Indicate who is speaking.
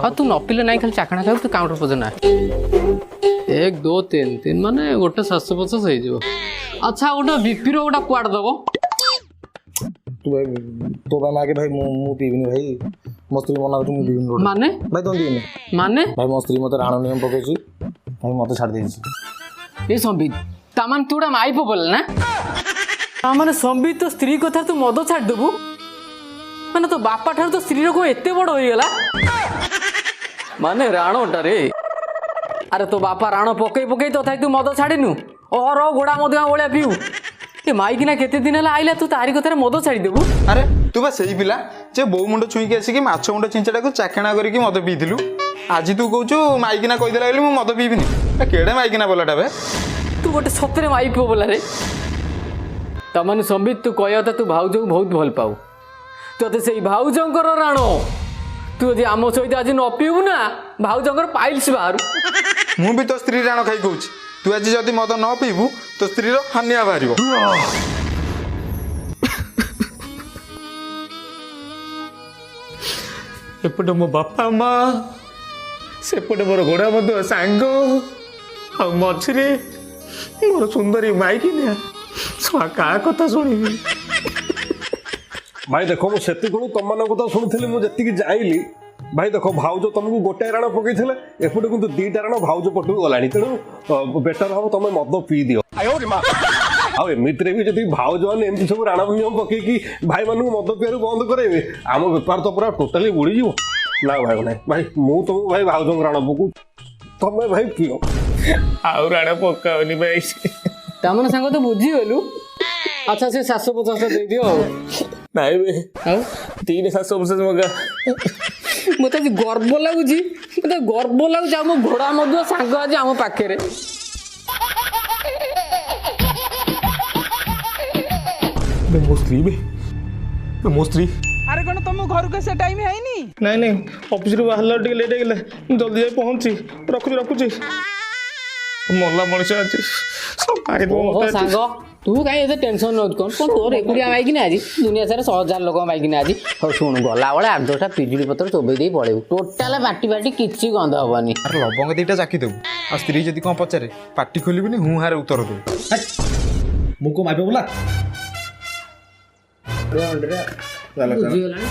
Speaker 1: ଆଉ ତୁ ନ ପିଇଲେ ନାଇଁ, ଖାଲି ଚାଖଣା ଖାଇବୁ। ତୁ କାଉଣ୍ଟର ପର୍ଯ୍ୟନ୍ତ ନା। 1, 2, 3, 3 ମାନେ ଗୋଟେ 750 ହେଇଯିବ। ଆଚ୍ଛା, ଗୋଟେ ବିପିର ଗୋଟେ କୁଆଡ଼େ ଦବ?
Speaker 2: ତୁ ଭାଇ, ତୋ ପାଇଁ ମାଗେ ଭାଇ, ମୁଁ ପିଇବିନି ଭାଇ। ମୋ ସ୍ତ୍ରୀ ମନା କରୁଛି, ମୁଁ ପିଇବିନି ଟୋଟାଲି।
Speaker 1: ମାନେ?
Speaker 2: ଭାଇ, ତମେ ପିଇବିନି।
Speaker 1: ମାନେ?
Speaker 2: ଭାଇ, ମୋ ସ୍ତ୍ରୀ ମତେ ରାଣ ନିୟମ ପକେଇଛି ଭାଇ, ମତେ ଛାଡ଼ି ଦେଇଛି।
Speaker 1: ଏ ସମ୍ବିତ, ତାମାନେ ତୁ ଗୋଟେ ମାଇପ ବୋଲେ ନା? ତାମାନେ ସମ୍ବିତ, ତୋ ସ୍ତ୍ରୀ କଥା ତୁ ମଦ ଛାଡ଼ିଦେବୁ? ମାନେ ତୋ ବାପା ଠାରୁ ତୋ ସ୍ତ୍ରୀର କଣ ଏତେ ବଡ଼ ହେଇଗଲା? ମାନେ ରାଣଟା ରେ, ଆରେ ତୋ ବାପା ରାଣ ପକେଇ ପକେଇ ତଥାପି ତୁ ମଦ ଛାଡ଼ିନୁ। ଅର ଗୋଡ଼ା ମଦୁଆ ଭଳିଆ ପିଉ। ଏ ମାଇକିନା କେତେ ଦିନ ହେଲା ଆଇଲା, ତୁ ତାରି କଥାରେ ମଦ ଛାଡ଼ିଦେବୁ?
Speaker 3: ଆରେ ତୁ ବା ସେଇ ପିଲା ଯେ ବୋଉ ମୁଣ୍ଡ ଛୁଇଁକି ଆସିକି ମାଛ ମୁଣ୍ଡ ଛିଞ୍ଚଟାକୁ ଚାଖଣା କରିକି ମଦ ପିଇଥିଲୁ। ଆଜି ତୁ କହୁଛୁ ମାଇକିନା କହିଦେଲା ବୋଲି ମୁଁ ମଦ ପିଇବିନି। ଏ କେଡ଼େ ମାଇକିନା ବୋଲାଟା ବେ?
Speaker 1: ତୁ ଗୋଟେ ସତରେ ମାଇପ ବୋଲାରେ। ତାମାନେ ସମ୍ବିତ, ତୁ କହିବା କଥା ତୁ ଭାଉଜକୁ ବହୁତ ଭଲ ପାଉ, ତୋତେ ସେଇ ଭାଉଜଙ୍କର ରାଣ, ତୁ ଯଦି ଆମ ସହିତ ଆଜି ନ ପିଇବୁ ନା, ଭାଉଜଙ୍କର ପାଇଲ୍ସ ବାହାରୁ।
Speaker 3: ମୁଁ ବି ତୋ ସ୍ତ୍ରୀ ରାଣ ଖାଇ କହୁଛି, ତୁ ଆଜି ଯଦି ମଦ ନ ପିଇବୁ, ତୋ ସ୍ତ୍ରୀର ହାନିଆ ବାହାରିବ।
Speaker 4: ଏପଟେ ମୋ ବାପା ମା, ସେପଟେ ମୋର ଘୋଡ଼ା ମଧ୍ୟ ସାଙ୍ଗ, ଆଉ ମଝିରେ ମୋର ସୁନ୍ଦରୀ ମାଇକିନିଆ। ଶଳା, କାହା କଥା ଶୁଣିବି?
Speaker 5: ଭାଇ ଦେଖ, ମୁଁ ସେତିକିବେଳୁ ତମମାନଙ୍କ କଥା ଶୁଣୁଥିଲି। ମୁଁ ଯେତିକି ଜାଇଲି ଭାଇ ଦେଖ, ଭାଉଜ ତମକୁ ଗୋଟାଏ ରାଣ ପକେଇଥିଲେ, ଏପଟେ କିନ୍ତୁ ଦିଟା ରାଣ ଭାଉଜ ପଟକୁ ଗଲାଣି। ତେଣୁ ବେଟର ହବ ତମେ ମଦ ପିଇ ଦିଅ। ଆଉ ଏମିତିରେ ବି ଯଦି ଭାଉଜ ମାନେ ଏମିତି ସବୁ ରାଣ ନିୟମ ପକେଇକି ଭାଇମାନଙ୍କୁ ମଦ ପିଇବାରୁ ବନ୍ଦ କରାଇବେ, ଆମ ବେପାର ତ ପୁରା ଟୋଟାଲି ବୁଡ଼ିଯିବ। ନା ଭାଇ, ନାଇଁ ଭାଇ, ମୁଁ ତମକୁ ଭାଇ ଭାଉଜଙ୍କ ରାଣ ପକଉ, ତମେ ଭାଇ ପିଅ।
Speaker 4: ଆଉ ରାଣ ପକାଉନି ଭାଇ।
Speaker 1: ତାମାନେ ସାଙ୍ଗ ତୁ ବୁଝିଗଲୁ। ଆଚ୍ଛା, ସେ 750ଟା ଦେଇଦିଅ ଆଉ।
Speaker 4: ନାଇଁ ବେ।
Speaker 1: ଆଉ?
Speaker 4: 3 750 ମଗା।
Speaker 1: ମତେ ଆଜି ଗର୍ବ ଲାଗୁଛି, ମତେ ଗର୍ବ ଲାଗୁଛି, ଆମ ଘୋଡ଼ା ମଦୁଆ ସାଙ୍ଗ ଆଜି ଆମ ପାଖରେ।
Speaker 4: ବେ ମୋ ସ୍ତ୍ରୀ ବେ, ବେ ମୋ ସ୍ତ୍ରୀ।
Speaker 6: ଆରେ କଣ ତମ ଘରକୁ ଆସିବା ଟାଇମ୍ ହେଇନି?
Speaker 4: ନାଇଁ ନାଇଁ, ଅଫିସରୁ ବାହାରିଲା ଟିକେ ଲେଟ୍ ହେଇଗଲା। ମୁଁ ଜଲ୍ଦି ଯାଇ ପହଞ୍ଚି। ରଖୁଛି ରଖୁଛି। ମଲା ମଣିଷ ଆଜି ସବୁ ମାରିଦେବ
Speaker 1: ଓହୋ
Speaker 4: ମତେ ଆଜି।
Speaker 1: ସାଙ୍ଗ, ତୁ କାହିଁ ଏତେ ଟେନସନ୍ ନଉଛୁ? କଣ କଣ ତୋର ଏକୁଟିଆ ମାଇକିନା? ଆଜି ଦୁନିଆ ସାରା 100,000 ଲୋକଙ୍କ ମାଇକିନା ଆଜି। ହଉ ଶୁଣୁ, ଗଲାବେଳେ 8-10ଟା ପିଜୁଳି ପତ୍ର ଚୋବେଇ ଦେଇ ପଳେଇବୁ, ଟୋଟାଲ ପାଟି ଫାଟି କିଛି ଗନ୍ଧ ହବନି।
Speaker 3: ଆରେ ଲବଙ୍ଗ ଦିଟା ଚାଖି ଦେବୁ, ଆଉ ସ୍ତ୍ରୀ ଯଦି କଣ ପଚାରେ, ପାଟି ଖୋଲିବୁନି, ହୁଁ ହାରେ ଉତ୍ତର ଦେବୁ।
Speaker 2: ମୁଁ କଣ ମାଇପ ବୋଲା?
Speaker 1: ବୁଝିଗଲାଣି।